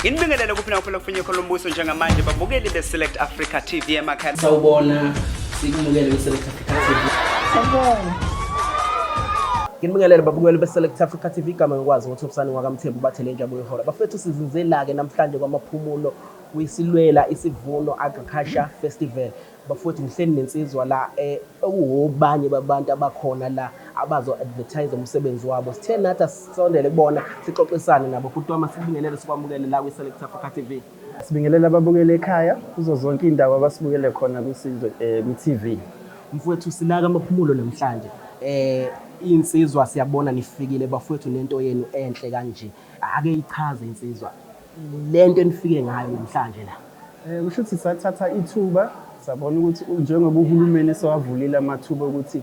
Nginibingelele kuphi nakuphela kufinye khona umbuso njengamanje babukeli be-Select Africa TV emakhaya. Sawubona, sikumukele kwi-Select Africa TV. Sawubona. Nginibingelele babukeli be-Select Africa TV, igama ngikwazi ngoThobisani wakaMthembu bathele injabulo yehora. Bafethu sizinzela-ke namhlanje kwamaphumulo kwiSilwela Isivuno Agriculture Festival. Bafowethu ngihleli nensizwa la okuwobanye babantu abakhona la abazo-advertise umsebenzi wabo. Sithe nathi asisondele kubona sixoxisane nabo. Bhuti wami asikubingelele sikwamukele la kwi-Select Africa TV. Sibingelela ababukeli ekhaya kuzo zonke iy'ndawo abasibukele khona kwisizwe kwi-TV. Mfowethu silaka amaphumulo namhlanje. Insizwa siyabona nifikile bafowethu nento yenu enhle kanje. Ake ichaze insizwa lento enifike ngayo namhlanje la. Kusho ukuthi sathatha ithuba sabona ukuthi njengoba uhulumeni esewavulile amathuba okuthi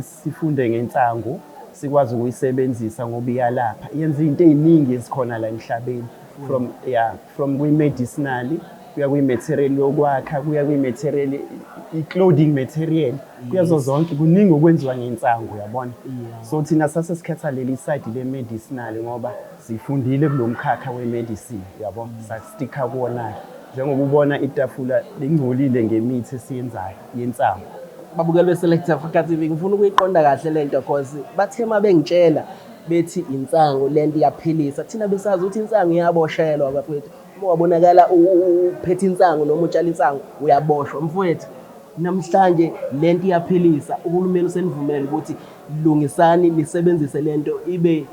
sifunde ngensangu sikwazi ukuyisebenzisa ngoba iyalapha, yenza izinto ey'ningi ezikhona la emhlabeni from yeah from kwi-medicinal kuya kwi-material yokwakha kuya kwi-material i-clothing material kuyazo zonke kuningi okwenziwa ngensangu uyabona. So thina sase sikhetha leli side le-medicinal ngoba sifundile kulo mkhakha we-medicine uyabo, sastikha kuwona-ke njengoba ubona itafula lingcolile ngemithi esiyenzayo yensangu. Babukeli be-Select Africa TV, ngifuna ukuyiqonda kahle lento cause bathe uma bengitshela bethi insangu lento iyaphilisa, thina besazi ukuthi insangu iyaboshelwa bafowethu. Uma wabonakala uphethe insangu noma utshala insangu uyaboshwa. Mfowethu, namhlanje lento iyaphilisa, uhulumeni usenivumele ukuthi lungisani nisebenzise lento ibe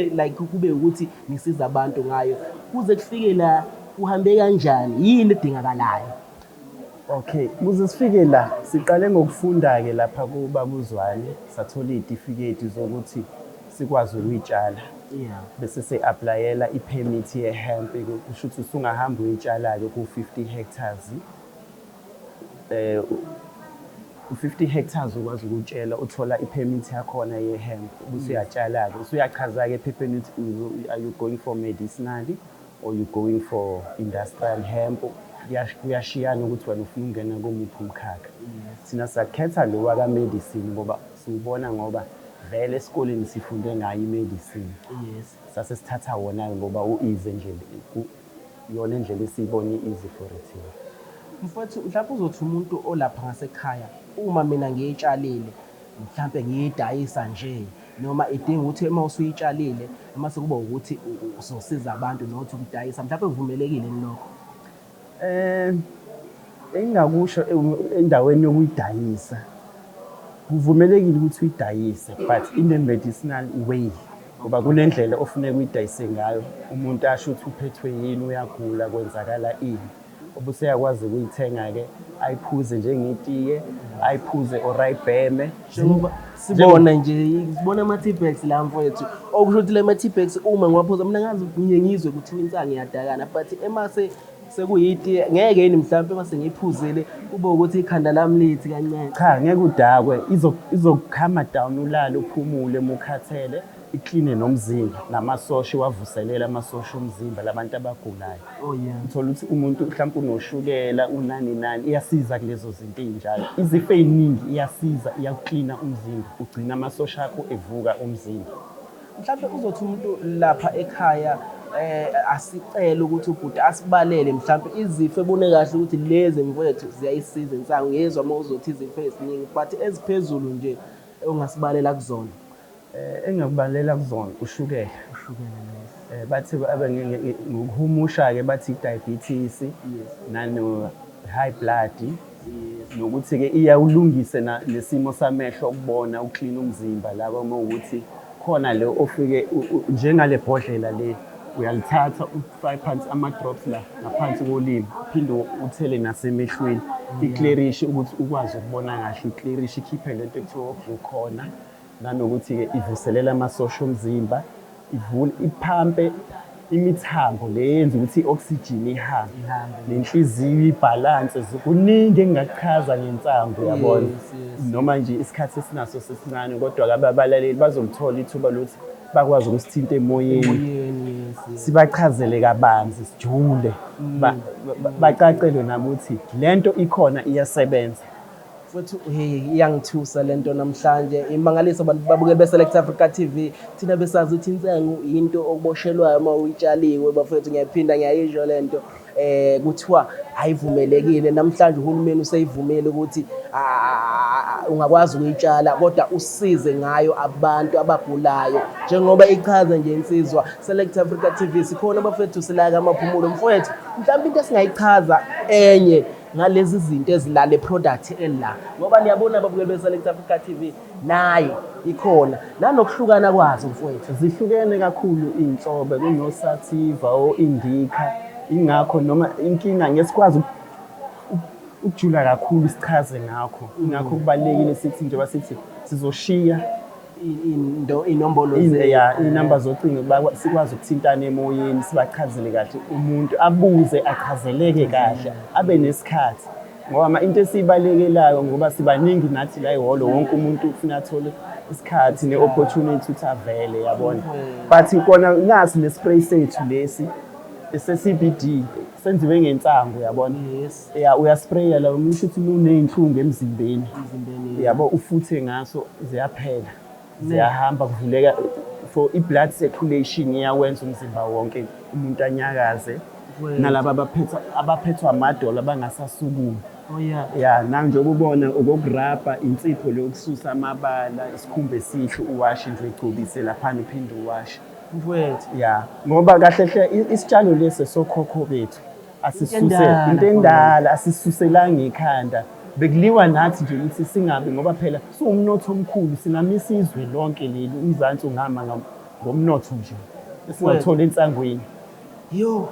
like kube ukuthi nisiza abantu ngayo. Kuze kufike la kuhambe kanjani? Yini edingakalayo? Okay, kuze sifike la siqale ngokufunda-ke lapha kubabuzwane, sathola iy'tifiketi zokuthi sikwazi ukuyitshala. Bese se-applyela i-permit ye-hemp, kusho ukuthi usungahamba uyitshala-ke ku-50 hectares. U-50 hectares ukwazi ukutshela uthola i-permit yakhona ye-hemp, bese uyatshala-ke, usuyachaza-ke ephepheni ukuthi are you going for medicinal or you going for industrial hemp. Kuyashiyana ukuthi wena ufuna ukungena kumuphi umkhakha. Thina sakhetha lo waka-medicine ngoba siwubona ngoba vele esikoleni sifunde ngayo i-medicine. Sase sithatha wona-ke ngoba u-easy endlela, iyona indlela esiyibona i-easy for thina. Mfowethu, mhlawumbe uzothi umuntu olapha ngasekhaya, uma mina ngiyitshalile mhlampe ngiyidayisa nje noma idinga ukuthi uma usuyitshalile mase kuba ukuthi uzosiza abantu not ukudayisa, mhlawumbe kuvumelekile yini lokho? Engingakusho endaweni yokuyidayisa, kuvumelekile ukuthi uyidayise but in a medicinal way, ngoba kunendlela ofuneka uyidayise ngayo, umuntu asho ukuthi uphethwe yini, uyagula, kwenzakala ini. Ubuseyakwazi ukuyithenga-ke ayiphuze njengetiye, ayiphuze or ayibheme. Njengoba sibona nje, sibona ama-tea bags la mfowethu, okusho ukuthi la ma-tea bags uma ngiwaphuza mina ngazi ngiye ngizwe kuthiwa insangu iyadakana, but emase sekuyitiye ngeke yini mhlawumpe mase ngiyiphuzile kube ukuthi ikhanda lami lithi kancane? Cha, ngeke udakwe, izokukhama down, ulale uphumule uma ukhathele, ikline nomzimba namasosha, iwavuselele amasosha omzimba labantu abagulayo. Uthola ukuthi umuntu mhlawumpe unoshukela, unani nani, iyasiza kulezo zinto ey'njalo. Izifo ey'ningi iyasiza, iyakuklina umzimba, ugcina amasosha akho evuka umzimba. Mhlawumbe uzothi umuntu lapha ekhaya asicele ukuthi ubhuti asibalele mhlawumbe izifo ebone kahle ukuthi lezi mfowethu ziyayisiza insangu. Ngiyezwa uma uzothi izifo eziningi but eziphezulu nje ongasibalela kuzona. Engingakubalela kuzona ushukela. Ushukela, yes. Bathi ngokuhumusha-ke bathi i-diabetes nano high blood, nokuthi-ke iyawulungise nesimo samehlo ukubona, uklina umzimba laba uma ukuthi khona le ofike njengale bhodlela le uyalithatha ufake phansi ama-drops la ngaphansi kolimi, uphinde uthele nasemehlweni, iklerishe ukuthi ukwazi ukubona kahle, iklerishe ikhiphe lento ekuthiwa oglukhona, nanokuthi-ke ivuselela amasosha omzimba, ivule iphampe imithambo le yenza ukuthi i-oxygen ihambe nenhliziyo ibhalanse. Kuningi engingakuchaza ngensangu uyabona, noma nje isikhathi esinaso sesincane, kodwa-ke abalaleli bazolithola ithuba lokuthi bakwazi ukusithinta emoyeni, sibachazele kabanzi, sijule, bacacelwe nabo ukuthi lento ikhona iyasebenza. Mfowethu, hey, iyangithusa lento namhlanje. Imangaliso abantu babukeli be-Select Africa TV. Thina besazi ukuthi insangu into okuboshelwayo uma uyitshaliwe bafowethu, ngiyaphinda ngiyayisho lento. Kuthiwa ayivumelekile namhlanje, uhulumeni useyivumile ukuthi ungakwazi ukuyitshala kodwa usize ngayo abantu abagulayo, njengoba ichaza nje insizwa. Select Africa TV sikhona bafethu, silaka amaphumulo. Mfowethu, mhlawumbe into esingayichaza enye ngalezi zinto ezilale product ela, ngoba niyabona ababukeli be-Select Africa TV, naye ikhona nanokuhlukana kwazo mfowethu. Zihlukene kakhulu iy'nhlobo, kuno-sativa, o-indica. Ingakho noma inkinga ngesikwazi ukujula kakhulu sichaze ngakho. Ingakho kubalulekile sithi njengoba sithi sizoshiya into inombolo ya, iy'namba zocingo, sikwazi ukuthintana emoyeni, sibachazele kahle, umuntu abuze achazeleke kahle, abe nesikhathi, ngoba into esiyibalekelayo, ngoba sibaningi nathi la ehholo, wonke umuntu ufuna athole isikhathi ne-opportunity ukuthi avele, yabona. But kona nasi ne-spray sethu lesi ese-CBD, senziwe ngensangu, yabona. Ya, uyaspraya la umusho ukuthi uney'nhlungu emzimbeni, emzimbeni, yabo, ufuthe ngaso, ziyaphela, ziyahamba, kuvuleka for i-blood circulation, iyawenza umzimba wonke umuntu anyakaze. Nalaba abaphethwa amadolo abangasasukumi. Ya, na njengoba ubona okokurabha insipho lokususa amabala, isikhumba esihle, uwashe nje, uyigcobise laphana, uphinde uwashe. Mfowethu. Ya, ngoba kahle hle isitshalo lesi sokhokho bethu, asisuse Into endala, into endala, asisuselanga ikhanda, bekuliwa nathi nje ukuthi singabi, ngoba phela siwumnotho omkhulu, singamisa izwe lonke leli. UMzansi ungama ngomnotho nje esingawuthola ensangweni. Yo,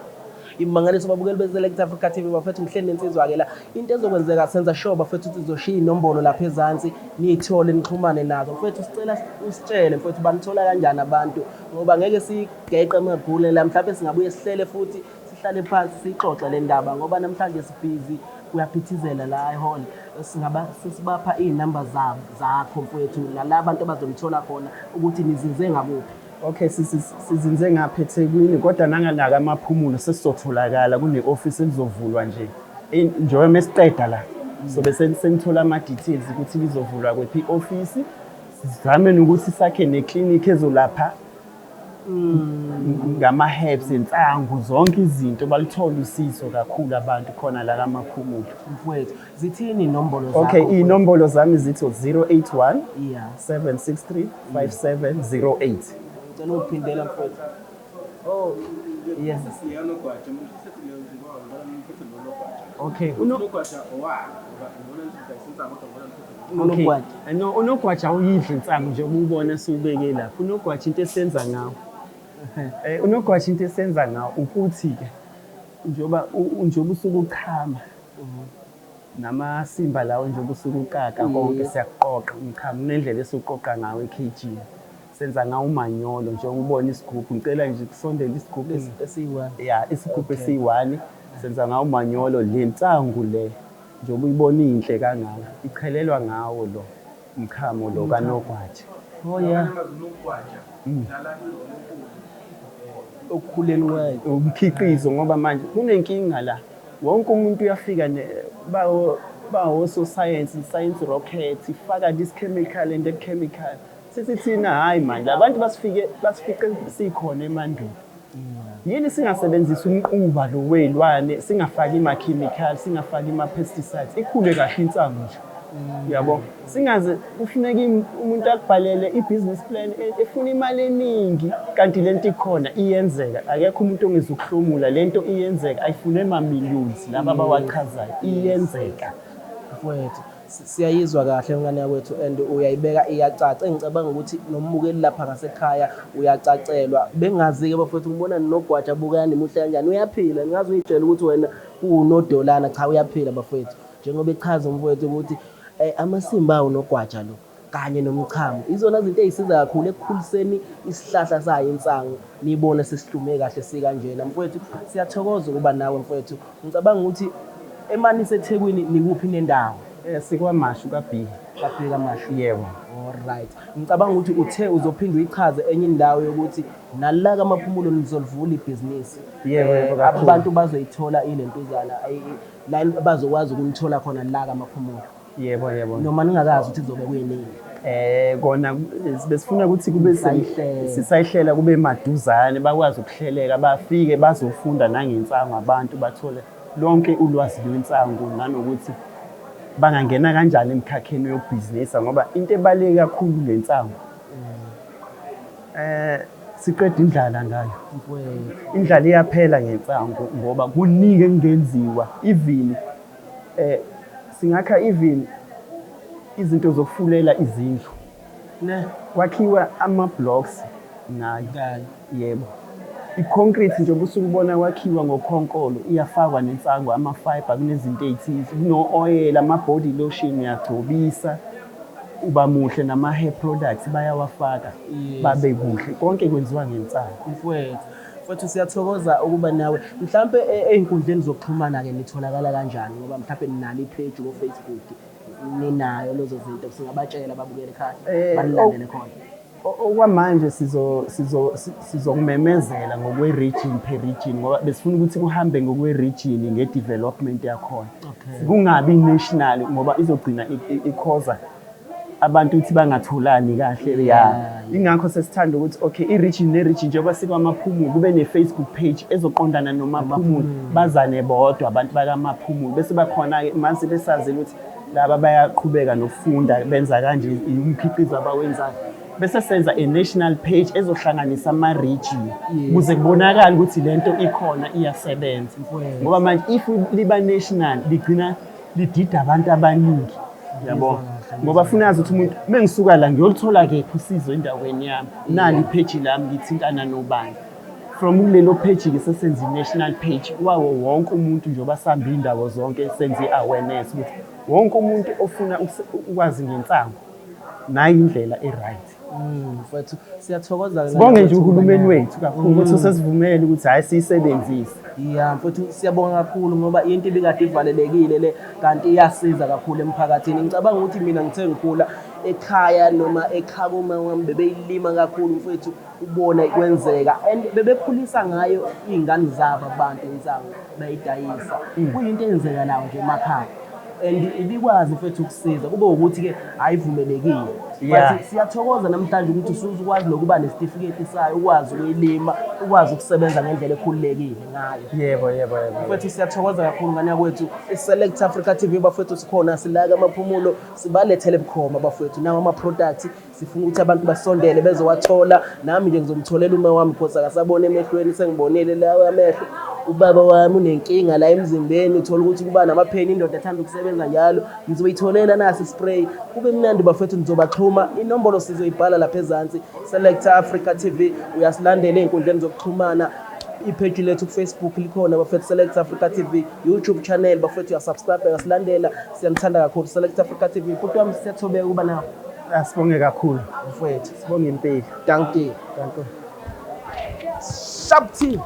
imangaliso babukeli be-Select Africa TV. Bafethu, ngihleli nensizwa-ke la. Into ezokwenzeka, senza sure bafethu ukuthi sizoshiya inombolo lapha ezansi, niyithole, nixhumane nazo. Mfethu, sicela usitshele mfethu, banithola kanjani abantu, ngoba ngeke sigeqe amagule la. Mhlawumbe singabuye sihlele futhi, sihlale phansi, siyixoxe le ndaba, ngoba namhlanje sibhizi, kuyaphithizela la ehall. Singaba sesibapha iy'namba zabo zakho mfowethu, nala bantu abazolithola khona ukuthi nizinze ngakuphi. Okay, sizinze ngapha eThekwini, kodwa nangalaka amaphumulo sesizotholakala, kune-office elizovulwa nje. Njengoba mesiqeda la sobe senithola ama-details ukuthi lizovulwa kwephi i-ofisi. Sizame nokuthi sakhe neklinikhi ezolapha ngama-herbs, insangu, zonke izinto, balithole usizo kakhulu abantu khona la kamaphumulo. Mfowethu, zithini iy'nombolo zakho? Okay, mfowethu? Iy'nombolo zami zithi 081 763 5708. Ngicela ukuphindela mfowethu. Oh, yeah. Siyonogwaja, umuntu sethi leyo ngoba ngibona niphethe nonogwaja. Okay. Unogwaja owani? Ngoba ngibona nidayisa insangu kodwa ngibona niphethe nonogwaja. Okay. Unogwaja. No, unogwaja awuyidli insangu nje ubona siwubeke lapha. Unogwaja into esenza ngawo. Unogwaja into esenza ngawo ukuthi ke njengoba njengoba usuke uchama namasimba lawo, njengoba usuke ukaka konke, siyakuqoqa umchamo kunendlela esiwuqoqa ngawo ekhejini. Senza ngawo umanyolo, njengoba ubona isigubhu. Ngicela nje kusondele isigubhu. Esiyi-one. Ya, isigubhu esiyi-one, senza ngawo umanyolo. Le nsangu le njengoba uyibona inhle kangaka, ichelelwa ngawo lo mchamo lo kanogwaja. Oh yeah. Amazwi unogwaja udlala i-role enkulu. Okukhuleni kwayo. Umkhiqizo, ngoba manje kunenkinga la, wonke umuntu uyafika bawo bawososayensi, science rocket, faka this chemical and that chemical. Sithi thina hhayi mani, labantu basifike basifice sikhona emandulo. Yini singasebenzisi umquba lo wey'lwane, singafaki ima-chemical, singafaki ima-pesticides, ikhule kahle insangu nje, yabo? Singaze kufuneka umuntu akubhalele i-business plan efuna imali eningi, kanti lento ikhona, iyenzeka. Akekho umuntu ongezukuhlomula, lento iyenzeka, ayifune ama-millions laba abawachazayo, iyenzeka. Mfowethu, siyayizwa kahle ngane yakwethu and uyayibeka iyacaca. Engicabanga ukuthi nombukeli lapha ngasekhaya uyacacelwa. Bengazi-ke bafowethu, ngibona nogwaja, bukani muhle kanjani, uyaphila. Ngingaze uyitshele ukuthi wena uwunodolana, cha, uyaphila bafowethu. Njengoba echaza umfowethu ukuthi amasimba awunogwaja lo kanye nomchamo izona zinto ey'siza kakhulu ekukhuliseni isihlahla sayo insangu, niyibone sesihlume kahle sikanjena. Mfowethu, siyathokoza ukuba nawe mfowethu. Ngicabanga ukuthi emani iseThekwini, nikuphi nendawo? Sikwamashu ka-B. Bafika Mashu. Yebo. Alright, ngicabanga ukuthi uthe uzophinde uyichaze enye indawo yokuthi nala kamaphumulo nizolivula ibhizinisi. Yebo, yebo, kakhulu. Abantu bazoyithola ilentuzana la bazokwazi ukunithola khona la kamaphumulo. Yebo, yebo. Noma ningakazi ukuthi kuzobe kuyinini. Kona besifuna ukuthi kube sisayihlela kube maduzane, bakwazi ukuhleleka, bafike bazofunda nangensangu abantu, bathole lonke ulwazi lwensangu nanokuthi bangangena kanjani emkhakheni yobhizinisa, ngoba into ebaluleke kakhulu le nsangu siqeda indlala ngayo. Indlala iyaphela ngensangu ngoba kuningi ekungenziwa, even singakha even izinto zokufulela izindlu. Ne. Kwakhiwa ama-blocks ngayo. Yebo. I-concrete nje ubusuke ubona kwakhiwa ngokhonkolo, iyafakwa nensangu, ama-fibre, kunezinto ey'thize, kuno-oil, ama-body lotion uyagcobisa, uba muhle, nama-hair products bayawafaka, babe kuhle. Konke kwenziwa ngensangu. Mfowethu. Mfowethu, siyathokoza ukuba nawe. Mhlampe ey'nkundleni zokuxhumana-ke nitholakala kanjani? Ngoba mhlampe ninalo i-page ko-Facebook, ninayo lezo zinto, singabatshela ababukeli ekhaya banilandele khona. Okwamanje sizokumemezela ngokwe-region per region, ngoba besifuna ukuthi kuhambe ngokwe-region nge-development yakhona. Kungabi national, ngoba izogcina ikhoza abantu ukuthi bangatholani kahle. Ya, ingakho sesithanda ukuthi okay, i-region ne-region, njengoba sikwaMaphumulo, kube ne-Facebook page ezoqondana noMaphumulo, bazane bodwa abantu bakaMaphumulo, bese bakhona-ke mase besazile ukuthi laba bayaqhubeka nokufunda, benza kanje umkhiqizo abawenzayo, bese senza a national page ezohlanganisa ama-region ukuze kubonakale ukuthi lento ikhona, iyasebenza. Ngoba manje if liba national ligcina lidida abantu abaningi, yabo, ngoba funa yazi ukuthi umuntu mengisuka la ngiyolithola kephi usizo endaweni yami, nali i-page lami, ngithintana nobani. From kulelo page-ke sesenza i-national page wawo wonke umuntu, njengoba sihamba iy'ndawo zonke senze i-awareness ukuthi wonke umuntu ofuna ukwazi ngensangu, nayi indlela e-right. Mfowethu, siyathokoza. Sibonge nje uhulumeni wethu kakhulu ukuthi usesivumele ukuthi hhayi, siyisebenzise. Ya mfowethu, siyabonga kakhulu, ngoba into ibikade ivalelekile le, kanti iyasiza kakhulu emphakathini. Ngicabanga ukuthi mina ngithe ngikhula ekhaya noma ekhaya koma wami bebeyilima kakhulu mfowethu, ubona kwenzeka and bebekhulisa ngayo iy'ngane zabo abantu, insangu bayidayisa, kuyinto eyenzekalayo nje emakhaya and ibikwazi mfethu ukusiza, kube ukuthi-ke ayivumelekile. But siyathokoza namhlanje ukuthi usuzukwazi nokuba nesitifiketi sayo, ukwazi ukuyilima, ukwazi ukusebenza ngendlela ekhululekile ngayo. Yebo, yebo, yebo. Mfethu, siyathokoza kakhulu ngane yakwethu. I-Select Africa TV bafethu, sikhona silaka Amaphumulo, sibalethele bukhoma bafethu nawo ama-products. Sifuna ukuthi abantu basondele bezowathola. Nami nje ngizomtholela uma wami, because akasabona emehlweni, sengibonile lawa amehlo. Ubaba wami unenkinga la emzimbeni, uthola ukuthi kuba namapheni, indoda ethanda ukusebenza njalo. Ngizoyitholela nasi spray, kube mnandi bafethu. Nizobaxhuma, inombolo sizoyibhala lapha ezansi. Select Africa TV, uyasilandela ey'nkundleni zokuxhumana, i-page lethu ku-Facebook likhona bafethu, Select Africa TV, YouTube channel bafethu, uyasubscribe, uyasilandela. Siyanithanda kakhulu, Select Africa TV. Bhuti wami, siyathobeka ukuba nawe. Asibonge kakhulu. Mfowethu. Sibonge impilo. Dankie. Dankie. Sharp team.